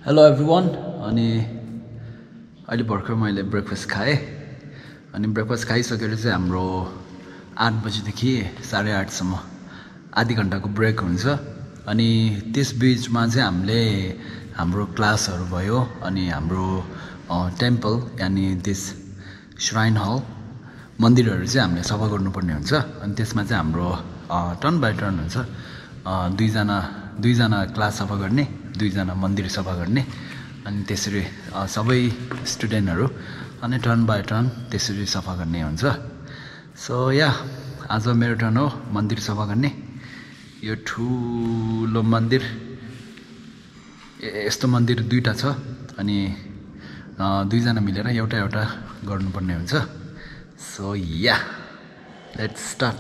Hello everyone अनि अहिले भर्खर मैले ब्रेकफास्ट खाएँ अनि ब्रेकफास्ट खाइसकेर चाहिँ हाम्रो 8 बजेदेखि 8:30 सम्म आधी घण्टाको ब्रेक हुन्छ अनि त्यस बीचमा चाहिँ हामीले हाम्रो क्लासहरु भयो अनि हाम्रो टेम्पल यानी दिस श्राइन हल मन्दिरहरु चाहिँ हामीले सफा गर्नुपर्ने हुन्छ अनि त्यसमा चाहिँ हाम्रो टर्न बाइ टर्न हुन्छ दुई जना क्लास सफा गर्ने दुई जना मन्दिर सफा गर्ने अनि त्यसरी सबै स्टुडेन्टहरु अनि टर्न बाइ टर्न त्यसरी सफा गर्ने हुन्छ सो या आज मेरो टर्न हो मन्दिर सफा गर्ने यो ठुलो मन्दिर यस्तो मन्दिर दुईटा छ अनि दुई जना मिलेर एउटा गर्नुपर्ने हुन्छ so yeah let's start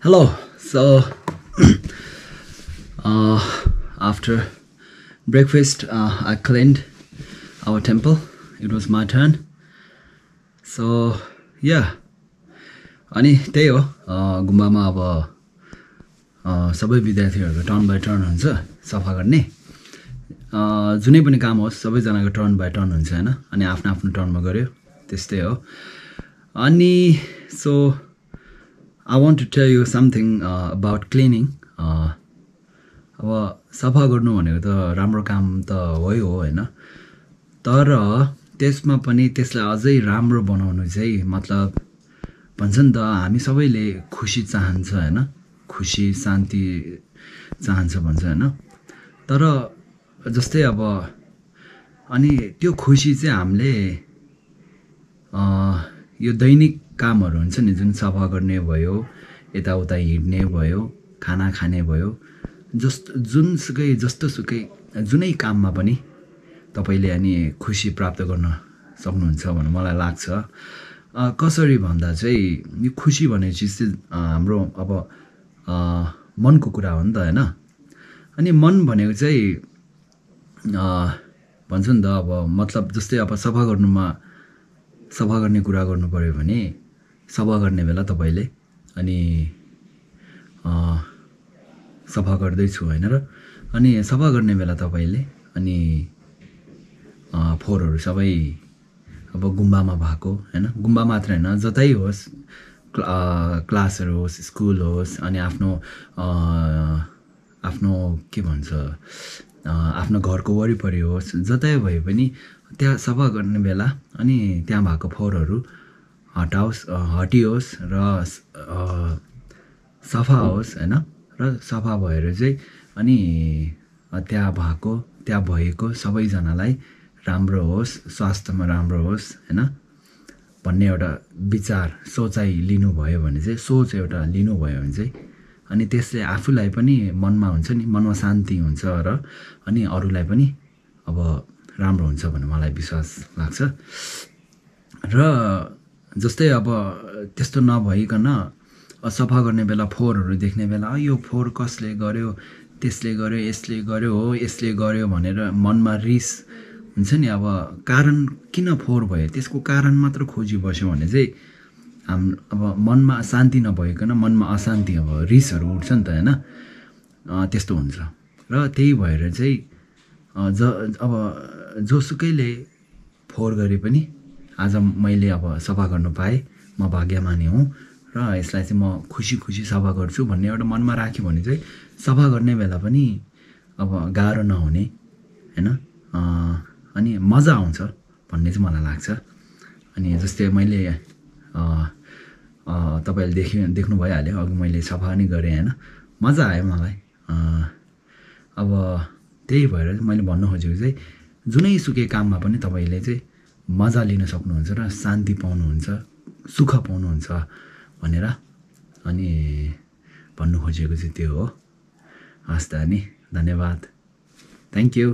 Hello. So after breakfast, I cleaned our temple. It was my turn. So yeah. अनि त्यही हो गुम्बामा अब सबै विद्यार्थीहरुको टर्न बाइ टर्न हुन्छ सफा गर्ने जुनै पनि काम होस् सबैजनाको टर्न बाइ टर्न हुन्छ हैन अनि आफ्नो आफ्नो टर्नमा गर्यो त्यस्तै हो अनि so I want to tell you something about cleaning. अब सफा गर्नु भनेको त राम्रो काम त हो होइन, तर त्यसमा पनि त्यसलाई अझै राम्रो बनाउनु चाहिँ मतलब भन्छ नि त हामी सबैले खुसी चाहन्छ होइन, खुसी शान्ति चाहन्छ भन्छ होइन। तर जस्तै अब अनि त्यो खुसी चाहिँ हामीले यो दैनिक कामहरू हुन्छ नि, जुन सफा गर्ने भयो, यताउता हिँड्ने भयो, खाना खाने भयो, जुनसुकै जस्तोसुकै जुनै काममा पनि तपाईँले अनि खुसी प्राप्त गर्न सक्नुहुन्छ भन्ने मलाई लाग्छ। कसरी भन्दा चाहिँ यो खुसी भन्ने चिज चाहिँ हाम्रो अब मनको कुरा हो नि त होइन। अनि मन भनेको चाहिँ भन्छ नि त अब मतलब जस्तै अब सफा गर्ने कुरा गर्नु पऱ्यो भने सफा गर्ने बेला तपाईँले अनि सफा गर्दैछु होइन र, अनि सफा गर्ने बेला तपाईँले अनि फोहोरहरू सबै अब गुम्बामा भएको होइन, गुम्बा मात्र होइन जतै होस्, क्लासहरू होस्, स्कुल होस्, अनि आफ्नो के भन्छ आफ्नो घरको वरिपरि होस्, जतै भए पनि त्यहाँ सफा गर्ने बेला अनि त्यहाँ भएको फोहोरहरू हटियोस् र सफा होस् होइन। र सफा भएर चाहिँ अनि त्यहाँ भएको सबैजनालाई राम्रो होस्, स्वास्थ्यमा राम्रो होस् होइन भन्ने एउटा विचार सोचाइ लिनुभयो भने चाहिँ, सोच एउटा लिनुभयो भने चाहिँ अनि त्यसले आफूलाई पनि मनमा हुन्छ नि, मनमा शान्ति हुन्छ र अनि अरूलाई पनि अब राम्रो हुन्छ भन्ने मलाई विश्वास लाग्छ। र जस्तै अब त्यस्तो नभइकन सफा गर्ने बेला फोहोरहरू देख्ने बेला यो फोहोर कसले गर्यो, त्यसले गर्यो, यसले गर्यो, हो यसले गर्यो भनेर मनमा रिस हुन्छ नि। अब कारण किन फोहोर भयो त्यसको कारण मात्र खोजी बस्यो भने चाहिँ अब मनमा शान्ति नभइकन मनमा अशान्ति, अब रिसहरू उठ्छ नि त होइन, त्यस्तो हुन्छ। र त्यही भएर चाहिँ अब जोसुकैले फोहोर गरे पनि आज मैले अब सफा गर्नु पाएँ, म भाग्यमानी हुँ र यसलाई चाहिँ म खुसी सफा गर्छु भन्ने एउटा मनमा राख्यो भने चाहिँ सफा गर्ने बेला पनि अब गाह्रो नहुने होइन, अनि मजा आउँछ भन्ने चाहिँ मलाई लाग्छ। अनि जस्तै मैले तपाईँहरूले देख्नु भइहाल्यो अघि मैले सफा नि गरेँ होइन, मजा आयो मलाई। अब त्यही भएर मैले भन्नु खोजेको चाहिँ जुनैसुकै काममा पनि तपाईँले चाहिँ मजा लिन सक्नुहुन्छ र शान्ति पाउनुहुन्छ, सुख पाउनुहुन्छ भनेर अनि भन्नु खोजेको चाहिँ त्यो हो। हस् त अनि धन्यवाद, थ्याङ्क यू।